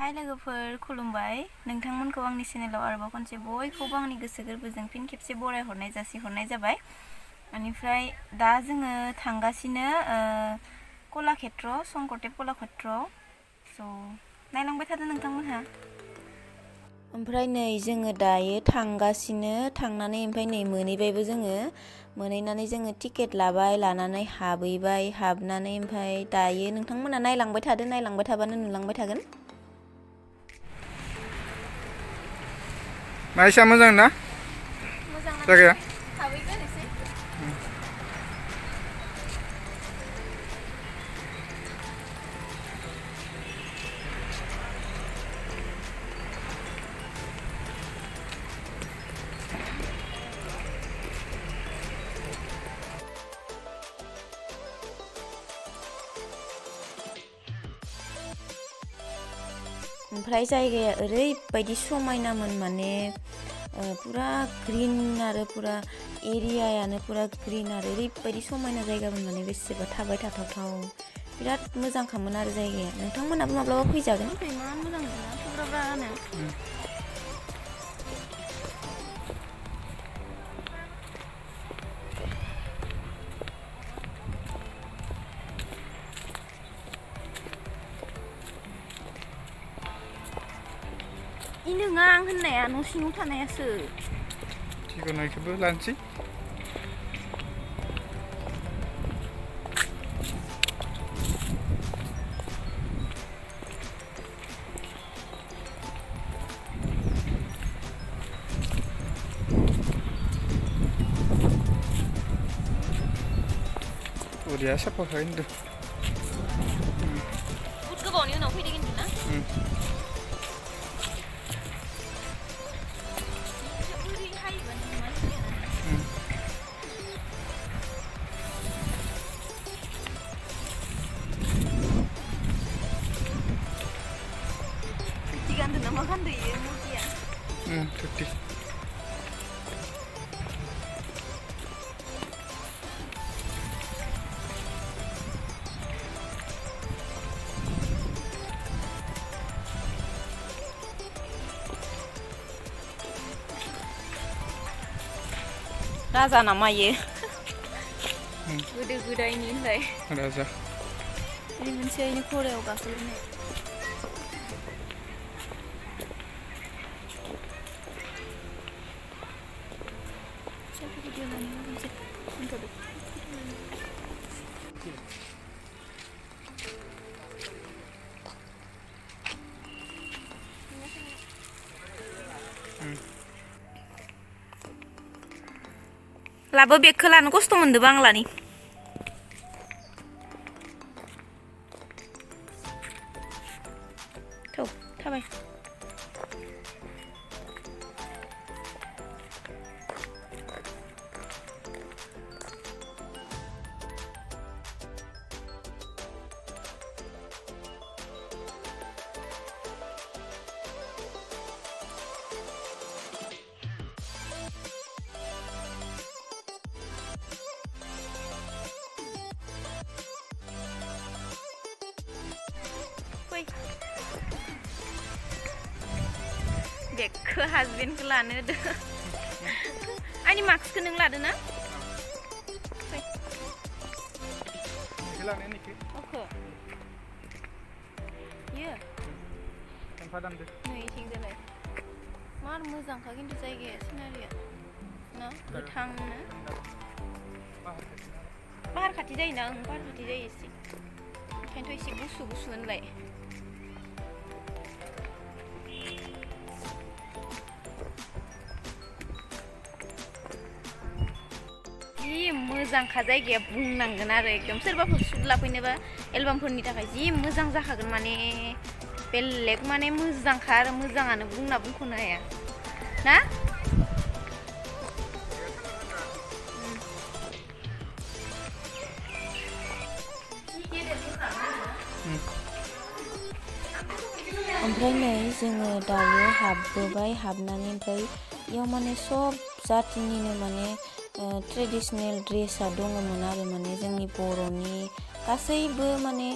हाय लोगोफोर खुलुमबाय नोंथांमोनखौ आंनि चेनेलाव आरोबाव खनसे बयखौबो आंनि गोसो गोरबोजों फिन खेबसे बरायहरनाय जासिहरनाय जाबाय। बेनिफ्राय दा जोङो थांगासिनो कलाक्षेत्र संकरदेब कलाक्षेत्रआव स' नायलांबाय थादो नोंथांमोनहा। ओमफ्राय नै जोङो दायो थांगासिनो थांनानै ओमफ्राय नै मोनहैबायबो जोङो मोनहैनानै जोङो टिकेट लाबाय लानानै हाबहैबाय हाबनानै ओमफ्राय दायो नोंथांमोना नायलांबाय थादो नायलांबाय थाबानो नुलांबाय थागोन। मायसा मोजां ना जायगाया? ओमफ्राय जायगाया ओरैबायदि समायनामोन माने पुरा ग्रीन आरो पुरा एरियायानो पुरा ग्रीन आरो ओरैबायदि समायना जायगामोन माने बेसेबा थाबाय थाथावथाव बिराद मोजांखामोन आरो जायगाया। नोंथांमोनाबो माब्लाबा फैजागोन। इमान मोजां मोना थुब्राब्रानो। इ नोङा आं होननाया न' सिङाव थानायासो। थिखोनायखौबो लानोसै। उरिया साफाखाय होनदों। गोबावनि उनाव फैदो खिन्थु ना? Ganti nama kan deh ya mutia. Tuti. Raja nama ye. Gede-gede ini lah. Raja. Ini manusia ini Korea kasih ini. Labo bekal anu kostum mende bangla nih. Tuh, tabai. Dek husband ke lana deh. Ani max ke neng lada na? Oke. Iya. Nih tinggal deh. Mar muzang kagin tuh saya gak senario. Nah, betang na. Bahar kati jai na, bahar kati jai sih. Kan tuh isi busu-busuan lah. मोजां खा जायगाया बुंनांगोन आरो एकदम सोरबाफोर सुदला फैनोबा एलबामफोरनि थाखाय जि मोजां जाखागोन माने बेलेग माने मोजांखा आरो मोजाङानो बुंना बुंख'नो हाया ना? ओमफ्राय नै जोङो दायो हाबबोबाय हाबनानै ओमफ्राय इयाव माने सब जातिनिनो माने ट्रेडिशनेल ड्रेसा दङमोन आरो माने जोंनि बर'नि गासैबो माने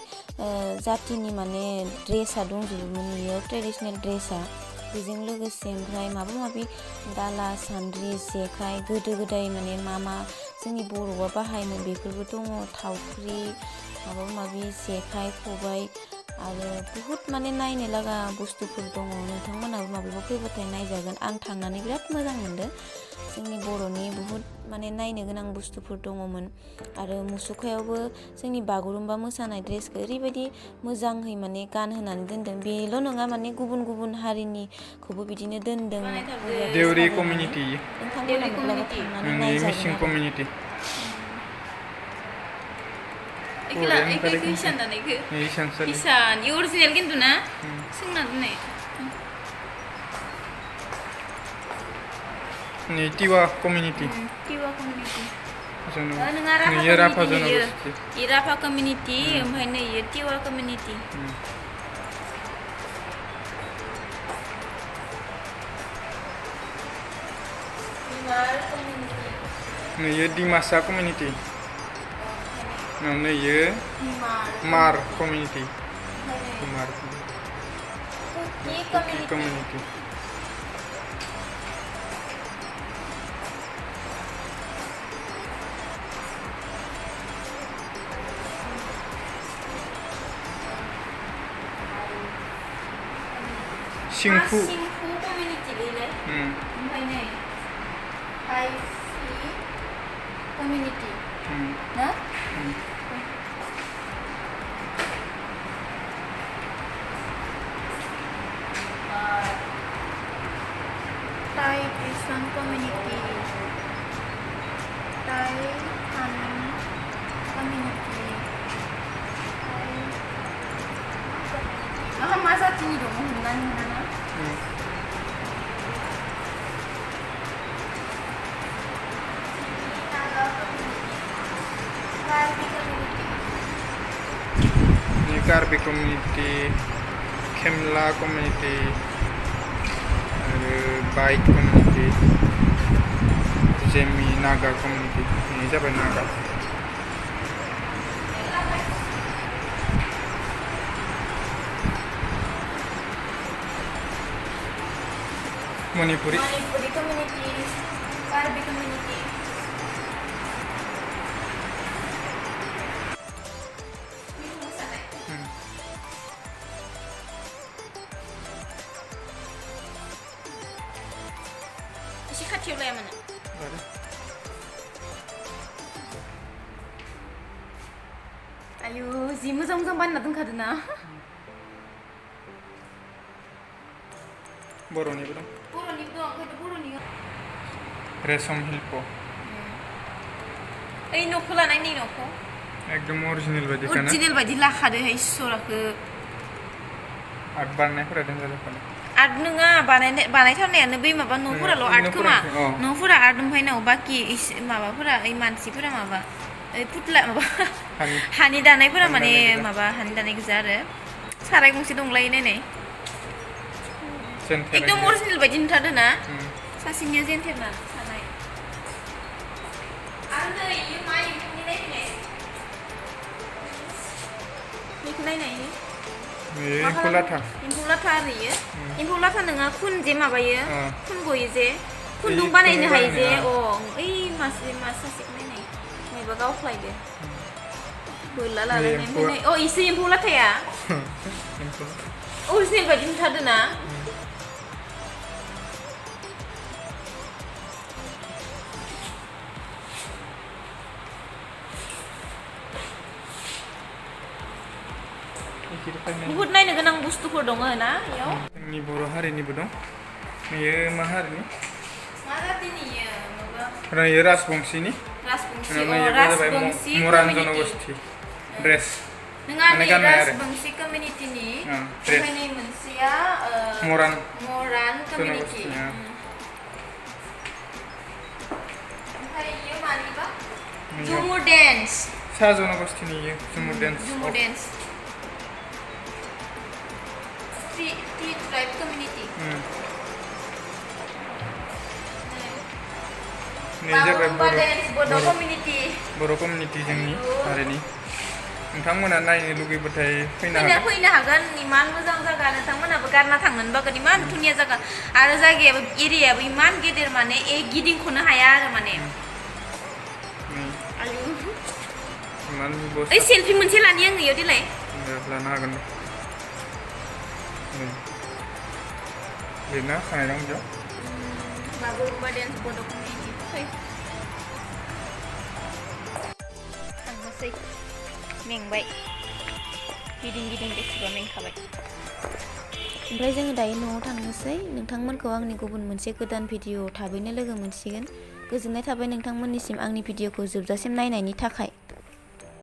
जातिनि माने ड्रेसा दंजोबोमोन इयो ट्रेडिसनेल ड्रेसा बेजों लोगोसे ओमफ्राय माबा माबि दाला सान्द्रि जेखाइ गोदो गोदाय माने मा जोंनि बर'आ बाहायोमोन बेफोरबो दङ थावख्रि माबा माबि जेखाइ खबाइ आरो बुहुत माने नायनो लागा बुस्थुफोर दङ नोंथांमोनाबो माब्लाबा फैबाथाय नायजागोन आं थांनानै बिराद मोजां मोनदों जोंनि बर'नि बुहुत माने नायनो गोनां बुस्थुफोर दङमोन आरो मुसुखायावबो जोंनि बागुरुम्बा मोसानाय ड्रेसखौ ओरैबायदि मोजाङै माने गानहोनानै दोनदों बेल' नङा माने गुबुन गुबुन हारिनिखौबो बिदिनो दोनदों देउरि कमिउनिटि नोंथांमोना माब्लाबा थांनानै नायजागोन मिसिं आरो कमिउनिटि इसान दानायखौ इसान अरिजिनेल खिन्थु ना सोंना दोननाय टिवा कमिउनिटि नोङा राभा कमिउनिटि ओमफ्राय नै टिवा कमिउनिटि नैयो डिमासा कमिउनिटि नैयो मार कमिउनिटि कमिउनिटि सिंफु कमिउनिटि बेलाय ओमफ्राय नै हाइफि कमिउनिटि ना Thai Christian community, Thai Han community, Thai मा जातिनि दङ हमनानै मोना कार्बि कमिउनिटि खेमला कमिउनिटि आरो बाइट कमिउनिटि जेमि नागा कमिउनिटि बेनो जाबाय नागा मणिपुरि कमिउनिटि कार्बि कमिउनिटि एसे खाथियाव लाया मानो आयु जि मोजां मोजां बानायना दोनखादों ना बर'निबो दं ओंखायथ' बर'नि रेशम शिल्प ओइ न'खौ लानाय नै न'खौ एकदम अरिजिनेल बायदि लाखादोहाय इसोराखो आर्ट बानायनायफोरा दोनजाजोबखानाय आर्ट नङा बानायथारनायानो बै माबा न'फोराल' आर्ट खोमा न'फोरा आर्ट ओमफ्राय नाव बाखि माबाफोरा ओइ मानसिफोरा माबा ओइ पुतला माबा हानि दानायफोरा माने माबा हानि दानाय गोजा आरो साराय गंसे दंलायो नायनाय एकदम अरिजिनेल बायदि नुथारदों ना सासेनिया जेन्थेरना सानाय आरो नै इयो मा एम्फौनि नायफैनाय बेखौ नायनाय एम्फौ लाथा आरो इयो एम्फौ लाथा नङा खुन जे माबायो खुन गयो जे खुन्दुं बानायनो हायो जे ओइ सासेखौ नायनाय मायबा गावफ्लायदो बोरला लानानै ओमफ्राय इसो एम्फौ लाथाया अरिजिनेल बायदि नुथारदों ना बहुत नायनो गोनां बुस्थुफोर दङ ना इयाव जोंनि बर' हारिनिबो दं बेयो मा हारिनि मा जातिनि इयो माबा इयो राजबंशीनि मरान जनगोष्ठी ड्रेस नङा नै राजबंशी कमिउनिटिनि ओमफ्राय नै मोनसेया मरान कमिउनिटि ओमफ्राय इयो मानिबा झुमुर डेन्स सा जनगोष्ठीनि इयो Jhumur dance Three tribe community. Ini jabai Bodo community. Bodo community जोंनि हारिनि नोंथांमोना नायनो लुगैबाथाय फैनो हागोन इमान मोजां जागा नोंथांमोनाबो गारना थांनोनो बागोन इमान धुनिया जागा आरो जायगायाबो एरियायाबो इमान गेदेर माने गिदिंख'नो हाया आरो माने ओइ सेलफि मोनसे लानि आं इयाव देलाय लानो हागोन लिरना खानाय दं बेयाव बागुरुम्बा डेन्स बड'फोरनि थांनोसै मेंबाय गिदिं बेसेबा मेंखाबाय ओमफ्राय जोङो दायो न'आव थांनोसै नोंथांमोनखौ आंनि गुबुन मोनसे गोदान भिडिअ थाबैनो लोगो मोनसिगोन गोजोननाय थाबाय नोंथांमोननिसिम आंनि भिडिअखौ जोबजासिम नायनायनि थाखाय